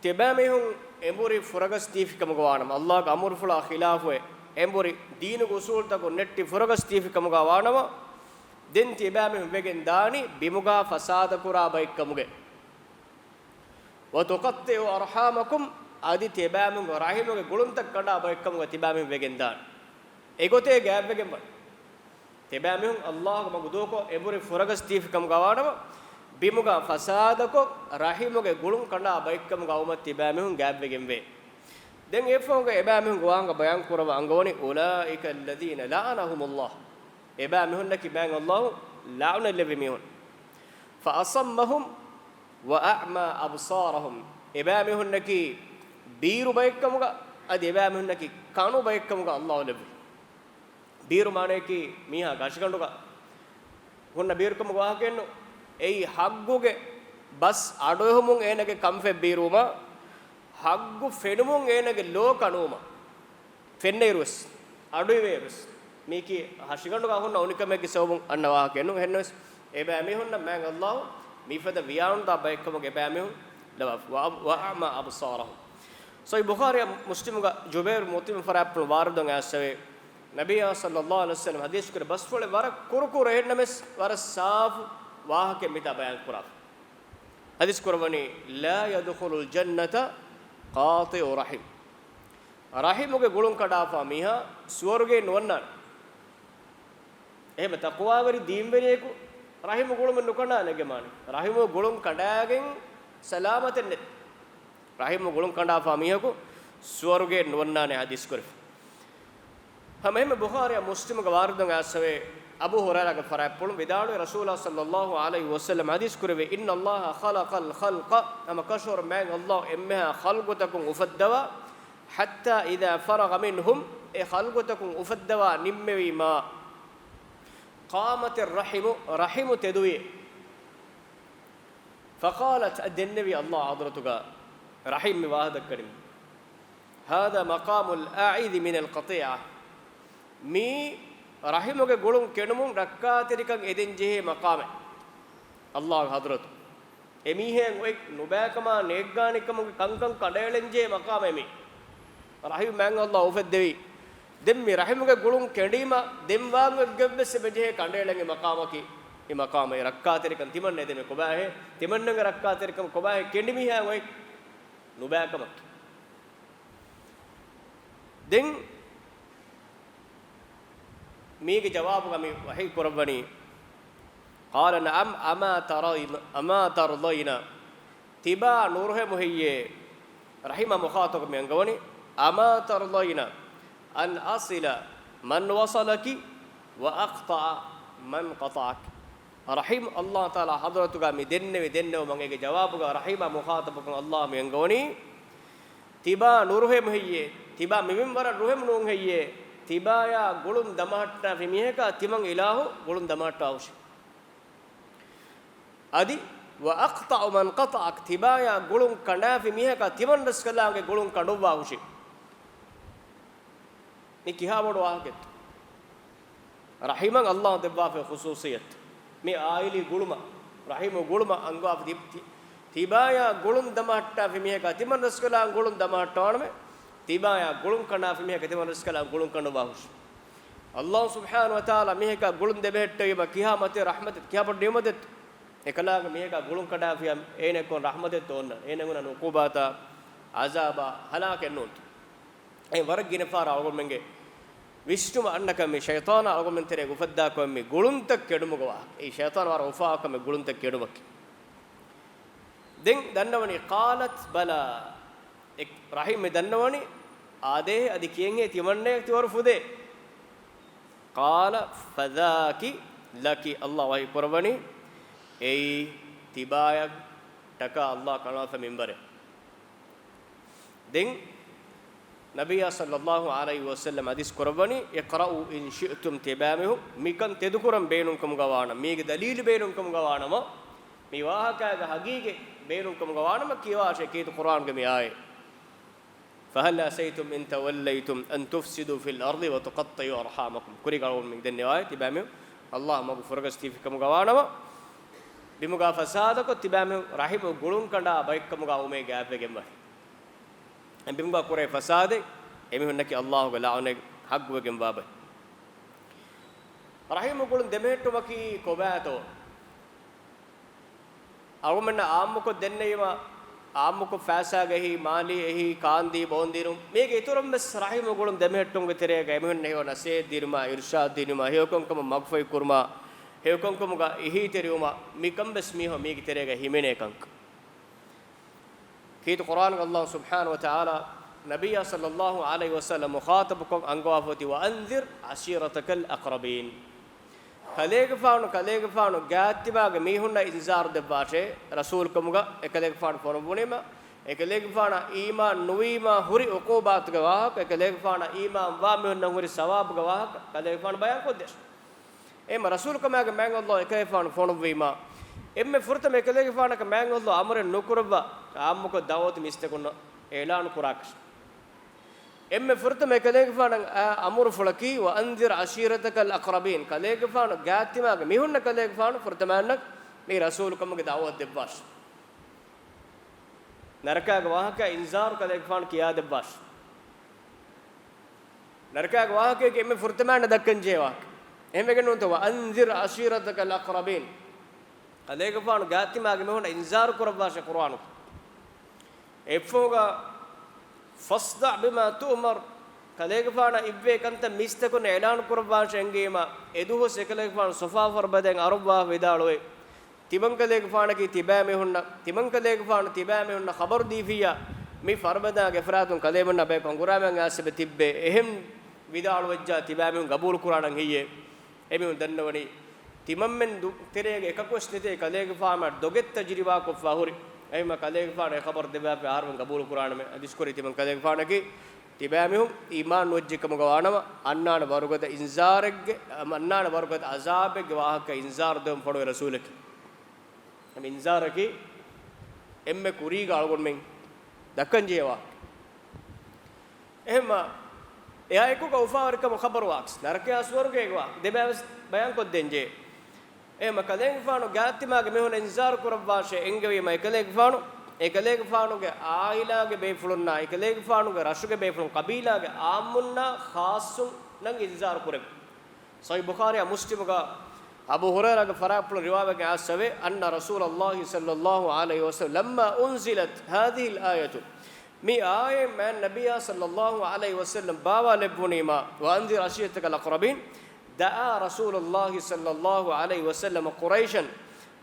ތިބާމީހުން އެނބުރި ފުރަގަސްދީފިކަމުގަ ވާނަމަ، ﷲގެ އަމުރުފުޅާ ޚިލާފުވެ އެނބުރި ދީނުގެ އުސޫލުތަކުން ނެއްޓި ފުރަގަސްދީފިކަމުގަ ވާނަމަ، ދެން ތިބާމީހުން ވެގެން ދާނީ ބިމުގަ ފަސާދަކުރާ ބައެއްކަމުގެ. وتقطعوا أرحامكم، އަދި ތިބާމީހުންގެ ރަޙިމުގެ ގުޅުންތައް ކަނޑާ ބައެއްކަމުގަ ތިބާމީހުން ވެގެން ދާނީ. އެގޮތޭ ގާތްވެގެން ވަނީ. ތިބާމީހުން ﷲގެ މަގު ދޫކޮށް އެނބުރި ފުރަގަސް ދީފިކަމުގަ ވާނަމަ، ބިމުގަ ފަސާދަކޮށް، ރަޙިމުގެ ގުޅުން ކަނޑާ ބައެއްކަމުގަ އައުމަށް ތިބާމީހުން ގާތްވެގެންވޭ. ދެން އެއަށްފަހުގަ އެބާމީހުންގެ ވާހަކަ ބަޔާން ކުރައްވާ އަންގަވަނީ، أولئك الذين لعنهم الله. އެބާމީހުންނަކީ މާތް ﷲ ލަޢުނަތްލެއްވި މީހުން. فأصمهم وأعمى أبصارهم. އެބާމީހުންނަކީ ބީރު ބައެއްކަމުގަ، އަދި އެބާމީހުންނަކީ ކަނު ބައެއްކަމުގަ ﷲ ލެއްވި. ބީރު މާނަޔަކީ މީހާ ގަށިގަނޑުގަ ހުންނަ ބީރުކަމުގެ ވާހަކައެއްނު. އެއީ ހައްގުގެ ބަސް އަޑުއެހުމުން އޭނަގެ ކަންފަތް ބީރުވުމާ، ހައްގު ފެނުމުން އޭނަގެ ލޯ ކަނުވުމާ، ފެންނައިރުވެސް އަޑުއިވޭއިރުވެސް. މީކީ ހަށިގަނޑުގަ ހުންނަ އުނިކަމެއްގެ ސަބަބުން އަންނަ ވާހަކައެއްނު. އެހެންނަވެސް އެބައިމީހުންނަށް މާތް ﷲ މިފަދަ ވިޔާނުދާ ބައެއްކަމުގެ އެބައިމީހުން ލަވާފަ. وأعمى أبصارهم. ޞަޙީޙު ބުޚާރީ މުސްލިމުގަ ޖުބައިރު މުޠިޢިމް ފަރާތްޕުޅު ވާރިދުވެ އައިސްފަވޭ. ނަބިއްޔާ ޞައްލައްލާހު ޢަލައިހި ވަސައްލަމަ ޙަދީޘް ކުރި ބަސްފުޅެއް ވަރަށް ކުރުކުރު އެހެންނަމަވެސް ވަރަށް ސާފު ވާހަކައެއް މިތާ ބަޔާން ކުރާފަ. ޙަދީޘް ކުރައްވަނީ، لا يدخل الجنة قاطع رحم. ރަޙިމުގެ ގުޅުން ކަނޑާފާ މީހާ ސުވަރުގެއިން ނުވަންނާނެ. އެހެން ތަޤްވާވެރި ދީންވެރިޔަކު ރަޙިމު ގުޅުމެއް ނުކަނޑާނެ ގެމާނެ. ރަޙިމު ގުޅުން ކަނޑާގެން ސަލާމަތެއް ނެތް. ރަޙިމު ގުޅުން ކަނޑާފާ މީހަކު ސުވަރުގެއިން ނުވަންނާނެ ޙަދީޘް ކުރެފި. ހަމަ އެހެންމެ ބުޚާރީއާ މުސްލިމުގެ ވާރިދުން އައިސްފަވޭ، އަބޫ ހުރައިރާގެ ފަރާތްޕުޅުން ވިދާޅުވި، ރަސޫލާ ޞައްލައްލާހު ޢަލައިހި ވަސައްލަމަ ޙަދީޘް ކުރެއްވި، إن الله خلق الخلق، ހަމަ ކަށަވަރު މާތް ﷲ އެންމެހާ ޚަލްޤުތަކުން އުފައްދަވާ، حتى إذا فرغ منهم، އެ ޚަލްޤުތަކުން އުފައްދަވާ ނިންމެވީމާ، قامت الرحم، ރަޙިމު ތެދުވި. فقالت، އަދި ދެންނެވި ﷲ ޙަޟްރަތުގަ ރަޙިމް މި ވާހަކަ ދައްކަނީ، هذا مقام العائذ من القطيعة، މީ ރަޙިމުގެ ގުޅުން ކެނޑުމުން ރައްކާތެރިކަން އެދެން ޖެހޭ މަޤާމެއް. ﷲ ގެ ޙަޟްރަތު އެމީހާއަށް އޮތް ނުބައިކަމާ ނޭއްގާނެކަމުގެ ކަންކަން ކަނޑައެޅެން ޖެހޭ މަޤާމެއް މީ. ރަޙިމް މާތް ﷲ އުފެއްދެވީ. ދެން މި ރަޙިމުގެ ގުޅުން ކެނޑީމަ ދެން ވާން އެއްގޮތްވެސް އެބަޖެހޭ ކަނޑައެޅެން އެ މަޤާމަކީ. މި މަޤާމަށް ރައްކާތެރިކަން ތިމަންނަ އެދެމެ ކޮބާހޭ؟ ތިމަންނަގެ ރައްކާތެރިކަމަށް ކޮބާހޭ ކެނޑި މީހާ އޮތް ނުބައިކަމަކީ. ދެން މީގެ ޖަވާބުގަ މި ވަޙީ ކުރައްވަނީ، قال نعم أما ترين، أما ترضين، ތިބާ ނުރުހެމު ހެއްޔޭ؟ ރަޙިމަށް މުޚާޠަބު މި އަންގަވަނީ، أما ترضين أن أصل من وصلك وأقطع من قطعك. ރަޙިމް ﷲ ތަޢާލާ ޙަޟްރަތުގަ މި ދެންނެވި ދެންނެވުމަށް އޭގެ ޖަވާބުގަ ރަޙިމަށް މުޚާޠަބުކޮށް ﷲ މި އަންގަވަނީ، ތިބާ ނުރުހެމު ހެއްޔޭ؟ ތިބާ މި މިންވަރަށް ރުހެމު ނޫން ހެއްޔޭ؟ ތިބާޔާ ގުޅުން ދަމަހައްޓާފި މީހަކާ ތިމަން އިލާހު ގުޅުން ދަމަހައްޓާ ހުށި. އަދި، وأقطع من قطعك، ތިބާޔާ ގުޅުން ކަނޑާފި މީހަކާ ތިމަން ރަސްކަލާނގެ ގުޅުން ކަނޑުއްވާ ހުށި. މި ކިހާ ބޮޑު ވާހަކައެއްތޯ؟ ރަޙިމަށް ﷲ ދެއްވާފައި ޚުޞޫޞިއްޔަތު. މި ޢާއިލީ ގުޅުމަށް، ރަޙިމު ގުޅުމަށް އަންގާފަ ތި، ތި، ތިބާޔާ ގުޅުން ދަމަހައްޓާފި މީހަކާ ތިމަން ރަސްކަލާނގެ ގުޅުން ދަމަހައްޓާނަމޭ، ތިބާޔާ ގުޅުން ކަނޑާފި މީހަކާ ތިމަން ރަސްކަލާނގެ ގުޅުން ކަނޑުއްވާ ހުށި. ﷲ ސުބްޙާނަހޫ ވަތަޢާލާ މީހަކާ ގުޅުން ދެބެހެއްޓެވީމަ ކިހާ މަތި ރަޙްމަތެއް، ކިހާ ބޮޑު ނިޢުމަތެއް. އެކަލާނގެ މީހަކާ ގުޅުން ކަނޑާފިޔާ އޭނައަށް ކޮން ރަޙްމަތެއްތޯ އޮންނަން؟ އޭނައަށް އޮންނަން ޢުޤޫބާތާ، ޢަޒާބާ، ހަލާކެއް ނޫންތޯ؟ އެ ވަރަށް ގިނަ ފަހަރަށް އަޅުގަނޑުމެންގެ ވިސްނުމަށް އަންނަ ކަމެއް ޝައިޠާނާ އަޅުގަނޑުމެން ތެރޭގަ އުފައްދާ ކަމެއް މި ގުޅުންތައް ކެޑުމުގެ ވާހަކަ. އެއީ ޝައިޠާނާ ވަރަށް އުފާވާ ކަމެއް ގުޅުންތައް ކެޑުމަކީ. ދެން ދަންނަވަނީ، قالت بلى، އެ ރަޙިމް މި ދަންނަވަނީ، އާދޭހޭ، އަދި ކިޔެންހޭ ތިމަންނަޔަށް ތިވަރު ފުދޭ. قال فذاك لك، ﷲ ވަޙީ ކުރައްވަނީ، އެއީ ތިބާޔަށްޓަކާ ﷲ ކަނޑުއަޅާފަ މިންވަރެއް. ދެން ނަބިއްޔާ ޞައްލައްލާހު ޢަލައިހި ވަސައްލަމަ ޙަދީޘް ކުރައްވަނީ، اقرؤوا إن شئتم، ތިބާމީހުން މިކަން ތެދުކުރަން ބޭނުންކަމުގަ ވާނަމަ، މީގެ ދަލީލު ބޭނުންކަމުގަ ވާނަމަ، މި ވާހަކައިގެ ހަގީގަތް ބޭނުންކަމުގަ ވާނަމަ، ކިޔަވާށޭ ކީރިތި ޤުރްއާނުގެ މި އާޔަތް. فهل عسيتم إن توليتم أن تفسدوا في الأرض وتقطعوا أرحامكم. ކުރީގަ އަޅުގަނޑުމެން ދެންނެވި އާޔަތް ތިބާމީހުން ﷲ މަގު ފުރަގަސްދީފިކަމުގަ ވާނަމަ، ބިމުގަ ފަސާދަކޮށް ތިބާމީހުން ރަޙިމު ގުޅުން ކަނޑާ ބައެއްކަމުގަ އުމޭ ގާތްވެގެންވާނެ. ބިމުގަ ކުރޭ ފަސާދައިން އެމީހުންނަކީ ﷲ ގެ ލަޢުނަތް ޙައްޤުވެގެންވާ ބައެއް. ރަޙިމު ގުޅުން ދެމެހެއްޓުމަކީ ކޮބާތޯ؟ އަޅުގަނޑަށް ޢާއްމުކޮށް ދެންނެވީމަ، ޢާއްމުކޮށް ފައިސާގައި، މާލީ އެހީ، ކާންދީ ބޯންދިނުން، މީގެ އިތުރުން ވެސް ރަޙިމު ގުޅުން ދެމެހެއްޓުމުގެ ތެރޭގަ އެމީހުންނަށް ހެޔޮ ނަސޭހަތް ދިނުމާ، އިރުޝާދު ދިނުމާ، ހެޔޮކަންކަމަށް މަގުފަހި ކުރުމާ، ހެޔޮކަންކަމުގަ އެހީތެރިވުމާ، މިކަން ވެސް މީހުން މީގެ ތެރޭގަ ހިމެނޭ ކަންކަން. ކީރިތި ޤުރްއާނުގަ ﷲ ސުބްޙާނަހޫ ވަތަޢާލާ ނަބިއްޔާ ޞައްލައްލާހު ޢަލައިހި ވަސައްލަމަ މުޚާޠަބުކޮށް އަންގަވާފަ އޮތީ، وأنذر عشيرتك الأقربين. ކަލޭގެފާނު، ކަލޭގެފާނު ގާތްތިބާގެ މީހުންނަށް އިންޒާރު ދެއްވާށޭ، ރަސޫލުކަމުގަ އެކަލޭގެފާނު ފޮނުއްވުނީމަ، އެކަލޭގެފާނަށް އީމާން ނުވީމާ ހުރި ޢުޤޫބާތުގެ ވާހަކަ، އެކަލޭގެފާނަށް އީމާންވާ މީހުންނަށް ހުރި ސަވާބުގެ ވާހަކަ ކަލޭގެފާނު ބަޔާންކޮށްދޭށޭ. އެހެންމަ ރަސޫލުކަމާގެ މާތް ﷲ އެކަލޭގެފާނު ފޮނުއްވީމާ، އެންމެ ފުރަތަމަ އެކަލޭގެފާނަކަށް މާތް ﷲ އަމުރެއް ނުކުރައްވާ، ޢާއްމުކޮށް ދަޢުވަތު މީސްތަކުންނަށް އިޢުލާނު ކުރާކަށް. އެންމެ ފުރަތަމަ އެކަލޭގެފާނަށް އާ އަމުރުފުޅަކީ، وأنذر عشيرتك الأقربين. ކަލޭގެފާނު ގާތްތިމާގެ މީހުންނަށް ކަލޭގެފާނު ފުރަތަމައިންނަށް މި ރަސޫލުކަމުގެ ދަޢުވަތު ދެއްވާށޭ. ނަރަކާގެ ވާހަކަ އިންޒާރު ކަލޭގެފާނު ކިޔާދެއްވާށޭ. ނަރަކާގެ ވާހަކައަކީ އެންމެ ފުރަތަމައިންނަށް ދައްކަންޖެހޭ ވާހަކަ. އެހެންވެގެން ނޫންތޯ، وأنذر عشيرتك الأقربين. ކަލޭގެފާނު ގާތްތިމާގެ މީހުންނަށް އިންޒާރު ކުރައްވާށޭ ޤުރްއާނު. އެއަށްފަހުގަ فاصدع بما تؤمر، ކަލޭގެފާނަށް އިއްވޭ ކަންތައް މީސްތަކުން އިޢުލާނު ކުރައްވާށޭ އެންގެވީމާ، އެދުވަހު އެކަލޭގެފާނު ޞަފާ ފަރުބަދައިން އަރުއްވާފަ ވިދާޅުވޭ، ތިމަން ކަލޭގެފާނަކީ ތިބާމީހުންނަށް، ތިމަން ކަލޭގެފާނު ތިބާމީހުންނަށް ޚަބަރު ދީފިއްޔާ، މި ފަރުބަދައިގެ އެފަރާތުން ކަލޭމެންނާ ބަޔަކު ހަނގުރާމައިން އައިސް އެބަ ތިއްބޭ، އެހެން ވިދާޅުވެއްޖާ ތިބާމީހުން ގަބޫލު ކުރާނަން ހެއްޔޭ؟ އެމީހުން ދަންނަވަނީ، ތިމަންމެން ދު-، ތެރޭގަ އެކަކުވެސް ނެތޭ ކަލޭގެފާނަށް ދޮގެއް ތަޖުރިބާކޮށްފަ ހުރި. އެހެންވީމަ ކަލޭގެފާނު އެ ޚަބަރު ދެއްވާފަ އަހަރުމެން ގަބޫލު ކުރާނަމޭ. އަދިސްކުރީ ތިމަން ކަލޭގެފާނަކީ ތިބާމީހުން އީމާން ނުވެއްޖެ ކަމުގަ ވާނަމަ، އަންނާނެ ވަރުގަދަ އިންޒާރެއްގެ، އަންނާނެ ވަރުގަދަ އަޒާބެއްގެ ވާހަކަ އިންޒާރު ދެވުން ފޮނުވި ރަސޫލަކީ. އެ އިންޒާރަކީ އެންމެ ކުރީގަ އަޅުގަނޑުމެން ދައްކަން ޖެހޭ ވާހަކަ. އެހެންމަ، އެއާ އެކުގަ އުފާވެރިކަމު ޚަބަރު ވާކަސް، ނަރަކަޔާ ސުވަރުގޭގެ ވާ ދެބައިވެސް ބަޔާންކޮށްދޭން ޖެހޭ. އެހެންމަ ކަލޭގެފާނު ގާތްތިމާގެ މީހުން އިންޒާރު ކުރައްވާށޭ އެންގެވީމަ އެކަލޭގެފާނު، އެކަލޭގެފާނުގެ އާއިލާގެ ބޭފުޅުންނާ، އެކަލޭގެފާނުގެ ރަށުގެ ބޭފުޅުން، ޤަބީލާގެ އާއްމުންނާ ޚާއްޞުންނަށް އިންޒާރު ކުރެވި. ޞަޙީޙު ބުޚާރީއާ މުސްލިމުގަ އަބޫ ހުރައިރާގެ ފަރާތްޕުޅު ރިވާވެގެން އައިސްފަވޭ، أن رسول الله صلى الله عليه وسلم لما أنزلت هذه الآية، މި އާޔަތް މާތް ނަބިއްޔާ ޞައްލައްލާހު ޢަލައިހި ވަސައްލަމް ބާވާލެއްވުނީމާ، وأنذر عشيرتك الأقربين، دعا رسول الله صلى الله عليه وسلم قريشا،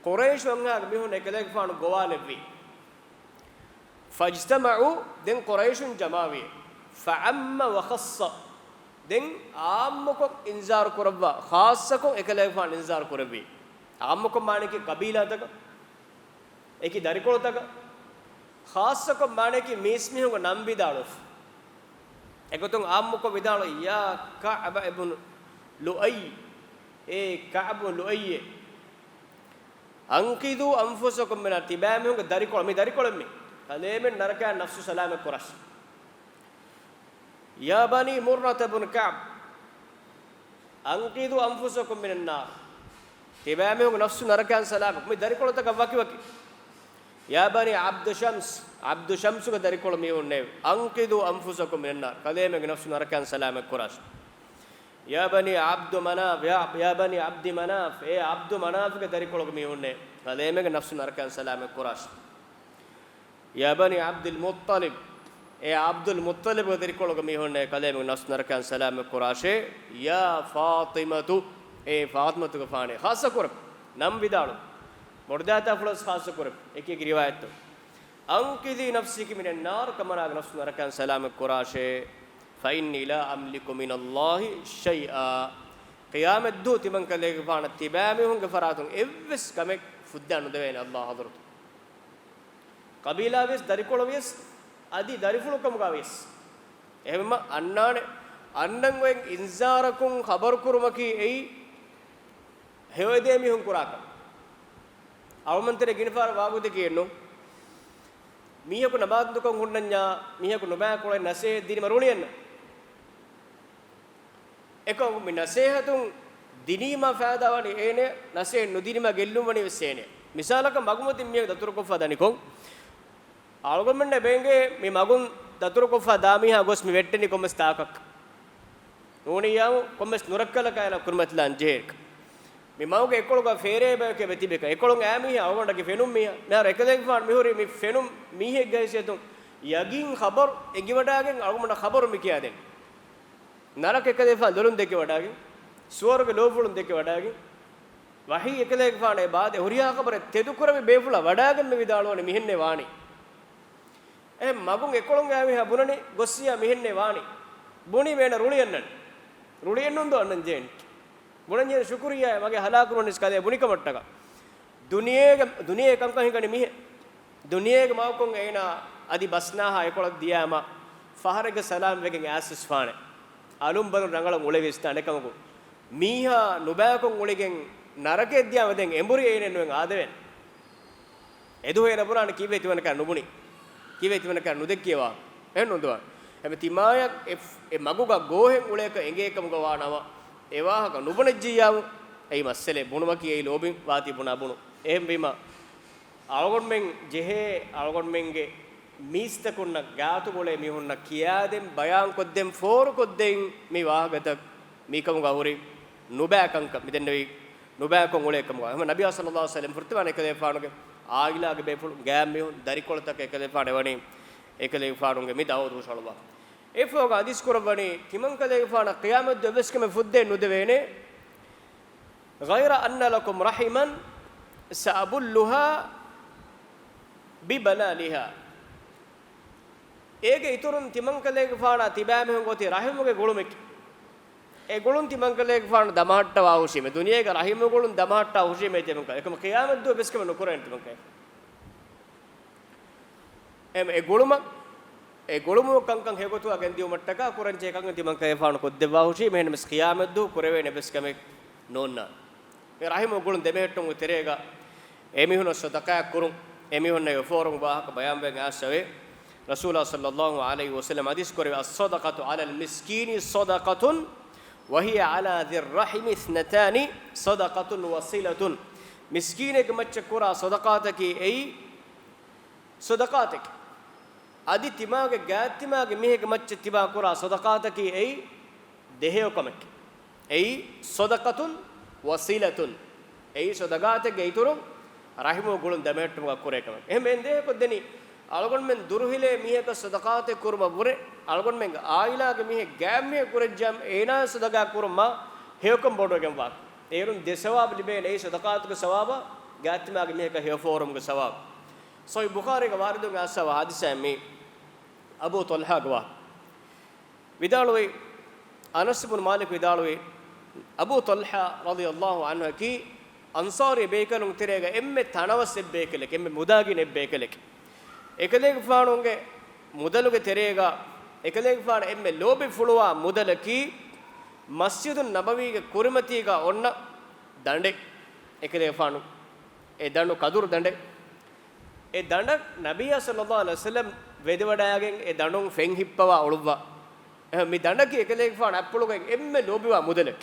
ޤުރައިޝު އަންހާގެ މީހުން އެކަލޭގެފާނު ގޮވާލެއްވި. فاجتمعوا، ދެން ޤުރައިޝުން ޖަމާވި. فعم وخص، ދެން ޢާއްމުކޮށް އިންޒާރު ކުރައްވާ، ޚާއްޞަކޮށް އެކަލޭގެފާނު އިންޒާރު ކުރެއްވި. ޢާއްމުކޮށް މާނައަކީ ޤަބީލާތަކަށް، އެކި ދަރިކޮޅުތަކަށް، ޚާއްޞަކޮށް މާނައަކީ މީސްމީހުންގެ ނަން ވިދާޅުވެފަ. އެގޮތުން ޢާއްމުކޮށް ވިދާޅުވި، يا كعب بن لؤي، އޭ ކަޢްބު ލުއައްޔޭ، أنقذوا أنفسكم من النار، ތިބާމީހުންގެ ދަރިކޮޅު، މި ދަރިކޮޅެއް މި، ކަލޭމެން ނަރަކައިން ނަފްސު ސަލާމަތް ކުރާށޭ. يا بني مرة بن كعب، أنقذوا أنفسكم من النار، ތިބާމީހުންގެ ނަފްސު ނަރަކައިން ސަލާމަތް، މި ދަރިކޮޅުތަކަށް ވަކިވަކި. يا بني عبد شمس، ޢަބްދު ޝަމްސުގެ ދަރިކޮޅު މީހުންނޭވެ. أنقذوا أنفسكم من النار، ކަލޭމެންގެ ނަފްސު ނަރަކައިން ސަލާމަތް ކުރާށޭ. يا بني عبد مناف، يا، يا بني عبد مناف، އޭ ޢަބްދު މަނާފްގެ ދަރިކޮޅުގެ މީހުންނޭ، ކަލޭމެންގެ ނަފްސު ނަރަކައިން ސަލާމަތް ކުރާށޭ. يا بني عبد المطلب، އޭ ޢަބްދުލް މުއްޠަލިބްގެ ދަރިކޮޅުގެ މީހުންނޭ، ކަލޭމެންގެ ނަފްސު ނަރަކައިން ސަލާމަތް ކުރާށޭ. يا فاطمة، އޭ ފާޠިމަތުގެފާނޭ، ޚާއްޞަ ކުރަން، ނަން ވިދާޅު، މޮޅުދާތާފުޅަސް ޚާއްޞަ ކުރެވި، އެކި އެކި ރިވާޔަތްތައް. أنقذي نفسك من النار، ކަމަނާގެ ނަފްސު ނަރަކައިން ސަލާމަތް ކުރާށޭ. فإني لا أملك من الله شيئا، ޤިޔާމަތްދުވަހު ތިމަން ކަލޭގެފާނަށް ތިބާމީހުންގެ ފަރާތުން އެއްވެސް ކަމެއް ފުއްދާ ނުދެވޭނެ ﷲ ޙަޟްރަތު. ޤަބީލާ ވިޔަސް، ދަރިކޮޅު ވިޔަސް، އަދި ދަރިފުޅު ކަމުގަ ވިޔަސް. އެހެންވީމަ އަންނާނެ، އަންނަން އޮތް އިންޒާރަކުން ޚަބަރު ކުރުމަކީ އެއީ ހެޔޮއެދޭ މީހުން ކުރާކަން. އަޅުމަންތެރޭ ގިނަ ފަހަރަށް ވާގޮތަކީ އެއްނު. މީހަކު ނަމާދުކޮށް ހުންނަންޏާ، މީހަކު ނުބައިކޮޅެއް ނަސޭހަތް ދިނީމަ ރުޅިއަންނަ. އެކަމަކު މި ނަސޭހަތުން ދިނީމަ ފައިދާ ވަނީ އޭނެ، ނަސޭހަތް ނުދިނީމަ ގެއްލުން ވަނީ ވެސް އޭނެ. މިސާލަކަށް މަގުމަތިން މީހަކު ދަތުރުކޮށްފަ ދަނިކޮށް، އަޅުގަނޑުމެންނަށް ބޭނގޭ މި މަގުން ދަތުރުކޮށްފަ ދާ މީހާ ގޮސް މި ވެއްޓެނީ ކޮންމެސް ތާކަކަށް. ނޫނިއްޔާމު ކޮންމެސް ނުރައްކަލަކާ އޭނާ ކުރިމަތިލާން ޖެހޭކަށް. މި މަގުގެ އެކޮޅުގަ ފޭރޭ ބަޔަކޭ ބެތިބޭކަށް. އެކޮޅުން އައި މީހާ އަޅުގަނޑަކީ ފެނުން މީހާ. މިހާރު އެކަލޭގެފާނު މިހުރީ މި ފެނުން މީހެއްގެ ހައިސިއްޔަތުން ޔަގީން ޚަބަރު އެނގިވަޑާގެން އަޅުގަނޑަށް ޚަބަރު މި ކިޔާދޭން. ނަރަކަ އެކަލޭގެފާނު ދޮރުން ދެކެވަޑާގެން، ސުވަރުގެ ލޯފުޅުން ދެކެވަޑާގެން، ވަޙީ އެކަލޭގެފާނު އެބާދެ ހުރިހާ ޚަބަރެއް ތެދުކުރެވި ބޭފުޅާ ވަޑާގެން މި ވިދާޅުވަނީ މިހެންނޭ ވާނީ. އެހެން މަގުން އެކޮޅުން އައި މީހާ ބުނަނީ ގޮއްސިޔާ މިހެންނޭ ވާނީ. ބުނީމަ އޭނަ ރުޅިއަންނަން. ރުޅިއެއްނުން ދޯ އަންނަން ޖެހެން. ބުނަންޖެހޭ ޝުކުރިއްޔާ މަގޭ ހަލާކު ނުވަނީސް ކަލޭ ބުނިކަމަށްޓަކާ. ދުނިޔޭގެ، ދުނިޔޭ ކަންކަން ހިނގަނީ މިހެން. ދުނިޔޭގެ މަގުކޮށް އޭނާ އަދި ބަސްނާހާ އެކޮޅަށް ދިޔާމަ ފަހަރެއްގެ ސަލާމް ވެގެން އައިސްވެސް ފާނެ. އަލުން ބަލުން ރަނގަޅަށް އުޅެވިޔަސް ދާނެ ކަމަކު. މީހާ ނުބައިކޮށް އުޅިގެން ނަރަކައަށް ދިޔާމަ ދެން އެނބުރި އޭނެއް ނުވެން އާދެވޭނެ. އެދުވަހު އޭނަ ބުނާނެ ކީއްވެ ތިމަންނަކާ ނުބުނީ؟ ކީއްވެ ތިމަންނަކާ ނުދެއްކިޔޭ ވާހަކަ؟ އެހެން ނުދުވާ. އެމެ ތިމާޔަށް އެ، އެ މަގުގަ ގޯހެއް އުޅޭކަށް އެނގޭ ކަމުގަ ވާ ނަމަ، އެ ވާހަކަ ނުބުނެއްޖިއްޔާމު، އެއީ މައްސަލައެއް ބުނުމަކީ އެއީ ލޯބިން ވާތީ ބުނާ ބުނު. އެހެންވީމަ، އަޅުގަނޑުމެން ޖެހޭ، އަޅުގަނޑުމެންގެ މީސްތަކުންނަށް ގާތުގަ އުޅޭ މީހުންނަށް ކިޔާދޭން، ބަޔާންކޮށްދޭން، ފޯރުކޮށްދޭން މި ވާހަކަތައް މިކަމުގަ ހުރި ނުބައި ކަންކަން މިދެންނެވީ. ނުބައިކޮށް އުޅޭ ކަމުގަ. އެހެންވީމަ ނަބިއްޔާ ޞައްލައްލާހު ޢަލައިހި ވަސައްލަމަ ފުރަތަމަ އެކަލޭގެފާނުގެ އާއިލާގެ ބޭފުޅުން، ގާތް މީހުން، ދަރިކޮޅުތަކަށް އެކަލޭގެފާނު އެވަނީ އެކަލޭގެފާނުގެ މި ދައުވަތު ހުށަހަޅުވާ. އެއަށްފަހުގަ ޙަދީޘް ކުރައްވަނީ، ތިމަންކަލޭގެފާނަށް ޤިޔާމަތްދުވަހު އެއްވެސް ކަމެއް ފުއްދޭ ނުދެވޭނެ. غير أن لكم رحما سأبلها ببلالها. އޭގެ އިތުރުން ތިމަންކަލޭގެފާނާ ތިބާމީހުން އޮތީ ރަޙިމުގެ ގުޅުމެކޭ. އެ ގުޅުން ތިމަންކަލޭގެފާނު ދަމަހައްޓަވާ ހުށީމޭ. ދުނިޔޭގަ ރަޙިމު ގުޅުން ދަމަހައްޓާ ހުށީމޭ ތިމަންކަލޭ. އެކަމަ ޤިޔާމަތްދުވަހު އެއްވެސް ކަމެއް ނުކުރޭނެ ތިމަންކަލޭ. އެ، އެ ގުޅުމަށް، އެ ގުޅުމު ކަންކަން ހެޔޮގޮތުގަ ގެންދިއުމަށްޓަކާ ކުރަންޖެހޭ ކަންކަން ތިމަންކަލޭގެފާނު ކޮށްދެއްވާ ހުށީ، މިހެން ވެސް ޤިޔާމަތްދުވަހު ކުރެވޭނެ އެއްވެސް ކަމެއް ނޯންނާނެ. މި ރަޙިމު ގުޅުން ދެމެހެއްޓުމުގެ ތެރޭގަ އެމީހުންނަށް ޞަދަޤާތް ކުރުން، އެމީހުންނަށް އެ ފޯރުން ވާހަކަ ބަޔާންވެގެން އައިސްފަވޭ. ރަސޫލާ ޞައްލައްލާހު ޢަލައިހި ވަސައްލަމަ ޙަދީޘް ކުރެއްވި، الصدقة على المسكين صدقة وهي على ذي الرحم اثنتان صدقة وصلة. މިސްކީނެއްގެ މައްޗަށް ކުރާ ޞަދަޤާތަކީ އެއީ ޞަދަޤާތެކޭ. އަދި ތިމާގެ ގާތްތިމާގެ މީހެއްގެ މައްޗަށް ތިބާ ކުރާ ޞަދަޤާތަކީ އެއީ ދެ ހެޔޮކަމެކޭ. އެއީ صدقة وصلة. އެއީ ޞަދަޤާތެއްގެ އިތުރުން ރަޙިމު ގުޅުން ދެމެހެއްޓުމުގަ ކުރޭ ކަމެކޭ. އެހެން ދޭހަކޮށްދެނީ، އަޅުގަނޑުމެން ދުރުހިލޭ މީހަކަށް ޞަދަޤާތެއް ކުރުމަށްވުރެ، އަޅުގަނޑުމެންގެ ޢާއިލާގެ މީހެއް ގާތްމީހެއް ކުރެއްޖާމަ، އޭނާއަށް ޞަދަޤާތް ކުރުމާ ހެޔޮކަން ބޮޑުވެގެންވާ. އޭރުން ދެ ސަވާބު ލިބޭނެ، އެއީ ޞަދަޤާތުގެ ސަވާބާ، ގާތްތިމާގެ މީހަކަށް ހެޔޮ ފޯރުމުގެ ސަވާބު. ޞަޙީޙު ބުޚާރީގަ ވާރިދުވެގެން އައިސްފަވާ ޙަދީޘެއް މީ، އަބޫ ޠަލްޙާގެ ވާހަކަ. ވިދާޅުވި، އަނަސް ބުނު މާލިކު ވިދާޅުވި، އަބޫ ޠަލްޙާ ރަޟިޔައްލާހު ޢަންހު އަކީ އަންޞާރީ ބޭކަލުން ތެރޭގަ އެންމެ ތަނަވަސް އެއްބޭކަލެކޭ، އެންމެ މުދާގިނަ އެއްބޭކަލެކޭ. އެކަލޭގެފާނުގެ މުދަލުގެ ތެރޭގަ އެކަލޭގެފާނަށް އެންމެ ލޯބި ފުޅުވާ މުދަލަކީ މަސްޖިދު ނަބަވީގެ ކުރިމަތީގަ އޮންނަ ދަނޑެއް. އެކަލޭގެފާނު އެ ދަނޑު ކަދުރު ދަނޑެއް. އެ ދަނޑަށް ނަބިއްޔާ ޞައްލައްލާހު ޢަލައިހި ވަސައްލަމް ވެދެވަޑައިގެން އެ ދަނޑުން ފެން ހިއްޕަވާ އުޅުއްވާ. އެހެން މި ދަނޑަކީ އެކަލޭގެފާނު އަތްޕުޅުގައި އެންމެ ލޯބިވާ މުދަލެއް.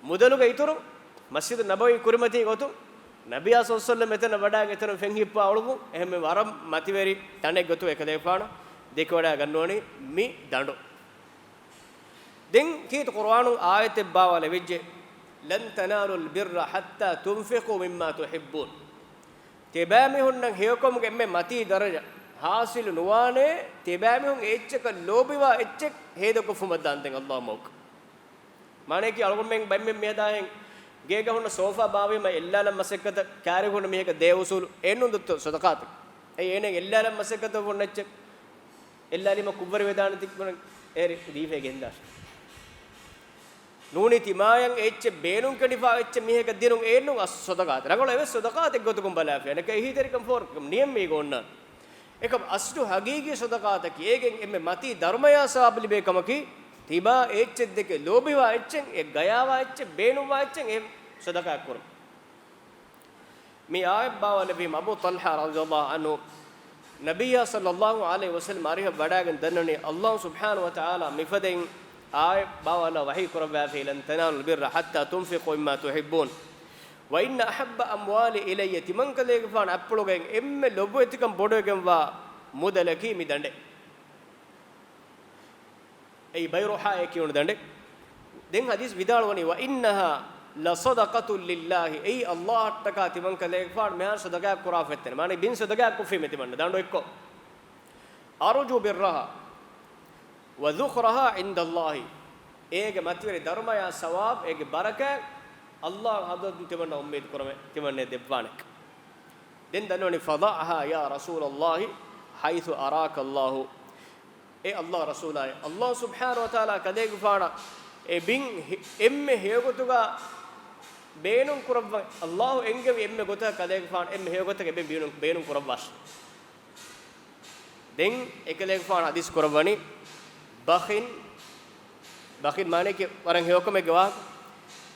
މުދަލުގެ އިތުރުން މަސްޖިދު ނަބަވީ ކުރިމަތީ ގޮތުން ނަބިއްޔާ ޞައްލައްލާހު ޢަލައިހި ވަސައްލަމް އެތަނަށް ވަޑައިގެން އެތަނުން ފެން ހިއްޕާ އުޅުއްވުން. އެހެން މި ވަރަށް މަތިވެރި ދަނޑެއް ގޮތުގަ އެކަލޭގެފާނު ދެކިވަޑައިގަންނަވަނީ މި ދަނޑު. ދެން ކީރިތި ޤުރުއާނުން އާޔަތެއް ބާވާލެވިއްޖެ، لن تنالوا البر حتى تنفقوا مما تحبون. ތިބާމީހުންނަށް ހެޔޮކަމުގެ އެންމެ މަތީ ދަރަޖަ ޙާޞިލު ނުވާނެ، ތިބާމީހުން އެއްޗަކަށް ލޯބިވާ އެއްޗެއް ހޭދަކޮށްފުމަށް ދާންދެން ﷲ މަގު. މާނަޔަކީ އަޅުގަނޑުމެން ބައެއްމެން މިއަދާހެން ގޭގަ ހުންނަ ސޯފާ ބާވީމަ އެއްލާލަން މަސައްކަތަށް ކާރި ހުންނަ މީހަކަށް ދޭ އުސޫލު އެއްނުން ދޮއްތޯ ޞަދަޤާތެއް. އެއީ އޭނަ އެއްލާލަން މަސައްކަތަށް ހުންނަ އެއްޗެއް. އެއްލާލީމަ ކުށްވަރިވެދާނެތީ އޭރު ދީފައި ގެންދާށޭ. ނޫނީ ތިމާޔަށް އެއްޗެއް ބޭނުން ކެނޑިފާ އެއްޗެއް މީހަކަށް ދިނުން އެއްނުން އަސް ޞަދަޤާތެއް. ރަނގަޅު އެވެސް ޞަދަޤާތެއް ގޮތުގަ ބަލާފިޔާ. އޭނަކަށް އެހީތެރިކަން ފޯރުކަން ނިޔަތް މީގަ އޮންނާނެ. އެކަމް އަސްލު ޙަޤީޤީ ޞަދަޤާތަކީ އޭގެން އެންމެ މަތީ ދަރުމަޔާ ސަވާބު ލިބޭ ކަމަކީ، ތިބާ އެއްޗެއް ދެކެ ލޯބިވާ އެއްޗެއް، އެ ގަޔާވާ އެއްޗެއް، ބޭނުންވާ އެއްޗެއް އެ ޞަދަޤާތް ކުރުން. މި އާޔަތް ބާވާލެއްވީމަ އަބޫ ޠަލްޙާ ރަޟިޔައްލާހު ޢަންހު ނަބިއްޔާ ޞައްލައްލާހު ޢަލައިހި ވަސައްލަމް އަރިހަށް ވަޑައިގެން ދަންނަވަނީ، ﷲ ސުބްޙާނަހު ވަތަޢާލާ މިފަދައިން އާޔަތް ބާވާލާ ވަޙީ ކުރައްވާފައި، لن تنالوا البر حتى تنفقوا مما تحبون وإن أحب أموالي إلي، ތިމަންކަލޭގެފާނު އަތްޕުޅުގައި އެންމެ ލޮބުވެތިކަން ބޮޑުވެގެންވާ މުދަލަކީ މި ދަނޑެއް. އެއީ ބައިރުޙާއޭ ކިޔުނު ދަނޑެއް. ދެން ޙަދީޘް ވިދާޅުވަނީ، وإنها لصدقة لله، އެއީ ﷲ އަށްޓަކާ ތިމަންކަލޭގެފާނު މިހާރު ޞަދަޤާތް ކުރާފަ އެއްތަނެއް. މާނަ ބިން ޞަދަޤާތް ކޮށްފީމޭ ތިމަންނަ ދަނޑު އެއްކޮށް. أرجو برها وذخرها عند الله، އޭގެ މަތިވެރި ދަރުމަޔާ ސަވާބު، އޭގެ ބަރަކާތް ﷲ ގެ ޙަޟްރަތުން ތިމަންނަ އުއްމީދު ކުރަމޭ ތިމަންނަ ދެއްވާނެ. ދެން ދަންނަވަނީ، فضعها يا رسول الله حيث أراك الله. އޭ ﷲ ރަސޫލާއޭ، ﷲ ސުބްޙާނަހު ވަތަޢާލާ ކަލޭގެފާނަށް އެ ބިން ހި-، އެންމެ ހެޔޮގޮތުގަ ބޭނުން ކުރައްވަން، ﷲ އެންގެވި އެންމެ ގޮތަކަށް ކަލޭގެފާނަށް އެންމެ ހެޔޮގޮތަކަށް އެ ބިން ބޭނުން، ބޭނުން ކުރައްވާށި. ދެން އެކަލޭގެފާނު ޙަދީޘް ކުރައްވަނީ، بخ، بخ މާނައަކީ ވަރަށް ހެޔޮކަމެއްގެ ވާހަކަ.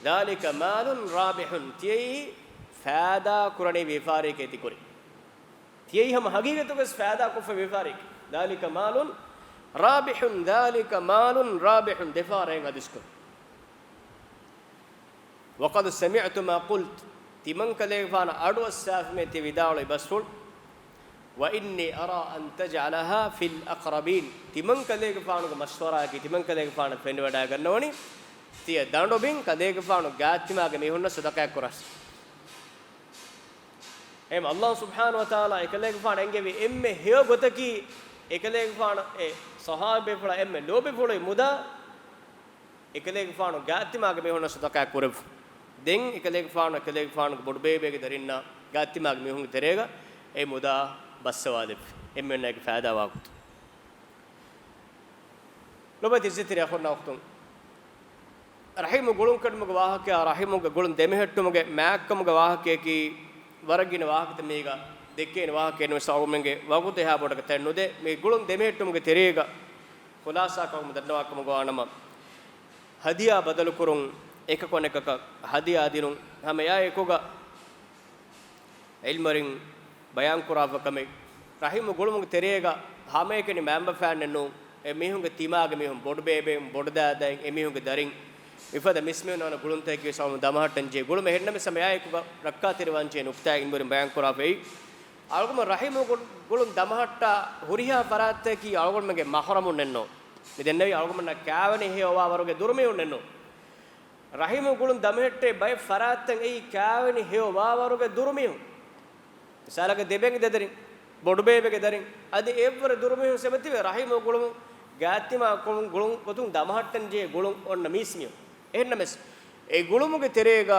ذلك مال رابح، ތިޔައީ ފައިދާ ކުރަނީ ވިޔަފާރިއެކޭ ތި ކުރީ. ތިޔައީ ހަމަ ހަގީގަތުގަސް ފައިދާ ކޮށްފަ ވިޔަފާރިއެކޭ. ذلك مال رابح، ذلك مال رابح، ދެފަހަރަށް ޙަދީޘް ކުރި. وقد سمعت ما قلت، ތިމަންކަލޭގެފާނަށް އަޑުއައްސާފިމޭ ތި ވިދާޅުވި ބަސްފުޅު. وإني أرى أن تجعلها في الأقربين، ތިމަންކަލޭގެފާނުގެ މަޝްވަރާއަކީ، ތިމަންކަލޭގެފާނަށް ފެނިވަޑައިގަންނަވަނީ، ތިޔަ ދަނޑު ބިން ކަލޭގެފާނު ގާތްތިމާގެ މީހުންނަށް ޞަދަޤާތް ކުރާށި. އެހެން ﷲ ސުބްޙާނަހޫ ވަތަޢާލާ އެކަލޭގެފާނަށް އެންގެވި އެންމެ ހެޔޮ ގޮތަކީ، އެކަލޭގެފާނު އެ ޞަޙާބީފުޅާ އެންމެ ލޯބިފުޅުވި މުދާ އެކަލޭގެފާނު ގާތްތިމާގެ މީހުންނަށް ޞަދަޤާތް ކުރެއްވުން. ދެން އެކަލޭގެފާނު، އެކަލޭގެފާނުގެ ބޮޑުބޭބޭގެ ދަރިންނާ ގާތްތިމާގެ މީހުންގެ ތެރޭގަ އެ މުދާ ބައްސަވާލެއްވި. އެންމެންނަށް އޭގެ ފައިދާވާ ގޮތުން. ލޮބުވެތި އިއްޒަތްތެރި އަޚުންނާ އުޚްތުން، ރަޙީމު ގުޅުން ކެނޑުމުގެ ވާހަކަޔާ، ރަޙީމުގެ ގުޅުން ދެމެހެއްޓުމުގެ މާތްކަމުގެ ވާހަކަޔަކީ ވަރަށް ގިނަ ވާހަކަތައް މީގަ ދެއްކޭނެ ވާހަކައެއް ނުވެސް އަޅުގަނޑުމެންގެ ވަގުތު އެހާ ބޮޑަކަށް ތަން ނުދޭ. މި ގުޅުން ދެމެހެއްޓުމުގެ ތެރޭގަ ޚުލާޞާކޮށް ދަންނަވާކަމުގަ ވާނަމަ، ހަދިޔާ ބަދަލުކުރުން، އެކަކު އަނެކަކަށް ހަދިޔާ ދިނުން، ހަމަ އެއާއެކުގަ ޢިލްމުވެރިން ބަޔާންކުރާފަ ކަމެއް، ރަޙީމު ގުޅުމުގެ ތެރޭގަ ހަމައެކަނި މައިންބަފައިންނެއް ނޫން، އެ މީހުންގެ ތިމާގެ މީހުން، ބޮޑުބޭބެއިން، ބޮޑުދާދައިން، އެ މީހުންގެ ދަރިން، މިފަދަ މިސްމީހުންނާ ގުޅުންތަކަކީ ވެސް އަޅުގަނޑު ދަމަހައްޓަން ޖެހޭ ގުޅުމެއް. އެހެންނަމަވެސް ހަމަ އެއާއެކުގަ ރައްކާތެރިވާން ޖެހޭ ނުކުތާއެއް ޢިލްމުވެރިން ބަޔާންކުރާފައި. އަޅުގަނޑު ރަޙީމު ގު-، ގުޅުން ދަމަހައްޓާ ހުރިހާ ފަރާތްތަކަކީ އަޅުގަނޑުމެންގެ މަޙްރަމުންނެއްނޫން. މި ދެންނެވި އަޅުގަނޑުމެންނަށް ކާވެނި ހެޔޮވާވަރުގެ ދުރުމީހުންނެއްނޫން. ރަޙީމު ގުޅުން ދަމަހެއްޓޭ ބައެއް ފަރާތްތައް އެއީ ކާވެނި ހެޔޮވާވަރުގެ ދުރުމީހުން. މިސާލަކަށް ދެބެންގެ ދަރިން، ބޮޑުބޭބެގެ ދަރިން، އަދި އެއްވަރު ދުރުމީހުން ސެބަތިވެ ރަޙީމު ގުޅުމު ގާތްތިމާ ކުޅުން ގުޅުން ގޮތުން ދަމަހައްޓަން ޖެހޭ ގުޅުން އޮންނަ މީސްމީހުން. އެހެންނަމަވެސް އެ ގުޅުމުގެ ތެރޭގަ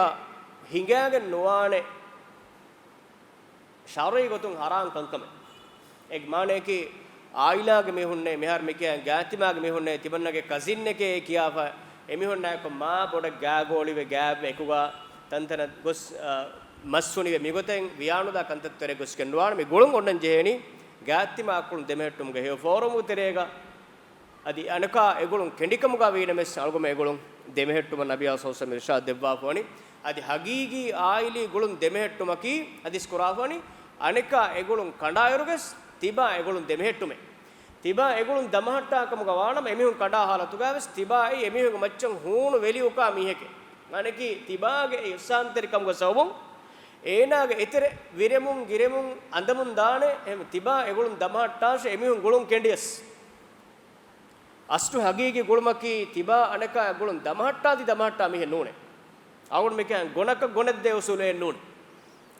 ހިނގާގެން ނުވާނެ ޝަރުޢީ ގޮތުން ޙަރާމް ކަންކަމެއް. އޭގެ މާނަޔަކީ، ޢާއިލާގެ މީހުންނޭ، މިހާރު މިކިޔާ ގާތްތިމާގެ މީހުންނޭ، ތިމަންނަގެ ކަޒިންއެކޭ ކިޔާފަ، އެމީހުންނާއެކު މާ ބޮޑަށް ގާގޯޅިވެ، ގާތްވެ، އެކުގަ ތަންތަނަށް ގޮސް، އަ، މަސް ހުނިވެ، މިގޮތެއް ވިޔާނުދާ ކަންތައްތެރޭ ގޮސްގެން ނުވާނެ. މި ގުޅުން އޮންނަން ޖެހޭނީ ގާތްތިމާ ކުޅުން ދެމެހެއްޓުމުގެ ހެޔޮ ފޯރަމުގެ ތެރޭގަ. އަދި އަނެކާ އެގުޅުން ކެނޑިކަމުގަ ވީނަމަވެސް އަޅުގަނޑުމެން އެގުޅުން ދެމެހެއްޓުމަށް ނަބިއްޔާ ޞައްލަﷲު ޢަލައިހި ވަސައްލަމަ އިރުޝާދު ދެއްވާފަވަނީ. އަދި ޙަޤީޤީ ޢާއިލީ ގުޅުން ދެމެހެއްޓުމަކީ ޙަދީޘް ކުރާފަވަނީ، އަނެކާ އެގުޅުން ކަނޑާއިރުވެސް ތިބާ އެގުޅުން ދެމެހެއްޓުމޭ. ތިބާ އެގުޅުން ދަމަހައްޓާ ކަމުގަ ވާނަމަ، އެމީހުން ކަނޑާ ޙާލަތުގަވެސް ތިބާއީ އެމީހުންގެ މައްޗަށް ހޫނު ވެލިއުކާ މީހެކޭ. އަނެކީ ތިބާގެ އިޙްސާންތެރިކަމުގެ ސަބަބުން އޭނާގެ އެތެރެ ވިރެމުން ގިރެމުން އަނދަމުން ދާނެ. އެހެން ތިބާ އެގުޅުން ދަމަހައްޓާށޭ، އެމީހުން ގުޅުން ކެނޑިޔަސް. އަސްލު ޙަޤީޤީ ގުޅުމަކީ ތިބާ އަނެކާ ގުޅުން ދަމަހައްޓާ ތި ދަމަހައްޓާ މީހެއް ނޫނޭ. އަޅުގަނޑު މިކަން ގޮނަކަށް ގޮނަށްދޭ އުސޫލެއް ނޫނޭ.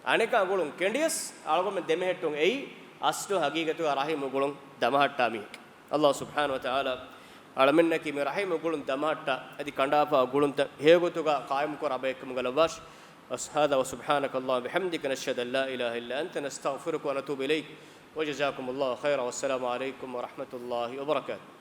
އަނެކާ ގުޅުން ކެނޑިޔަސް އަޅުގަނޑުމެން ދެމެހެއްޓުން އެއީ އަސްލު ޙަޤީޤަތުގަ ރަޙީމު ގުޅުން ދަމަހައްޓާ މީހެކޭ. ﷲ ސުބްޙާނަހޫ ވަތަޢާލާ އަޅަމެންނަކީ މި ރަޙީމު ގުޅުން ދަމަހައްޓާ އަދި ކަނޑާފަ ގުޅުންތައް ހެޔޮގޮތުގަ ޤާއިމުކުރާ ބައެއްކަމުގަ ލައްވާށި. ވަސް ހާޛާ ވަސުބްޙާނަކަ ﷲ ވަބިޙަމްދިކަ ނަޝްހަދު އަން ލާ އިލާހަ އިއްލާ އަންތަ ނަސްތަޣްފިރުކަ ވަނަތޫބު އިލައިކަ. ވަޖަޒާކުމު ﷲ ޚައިރާ ވައްސަލާމު ޢަލައިކުމް ވަރަޙްމަތުﷲ ވަބަރަކާތުހު.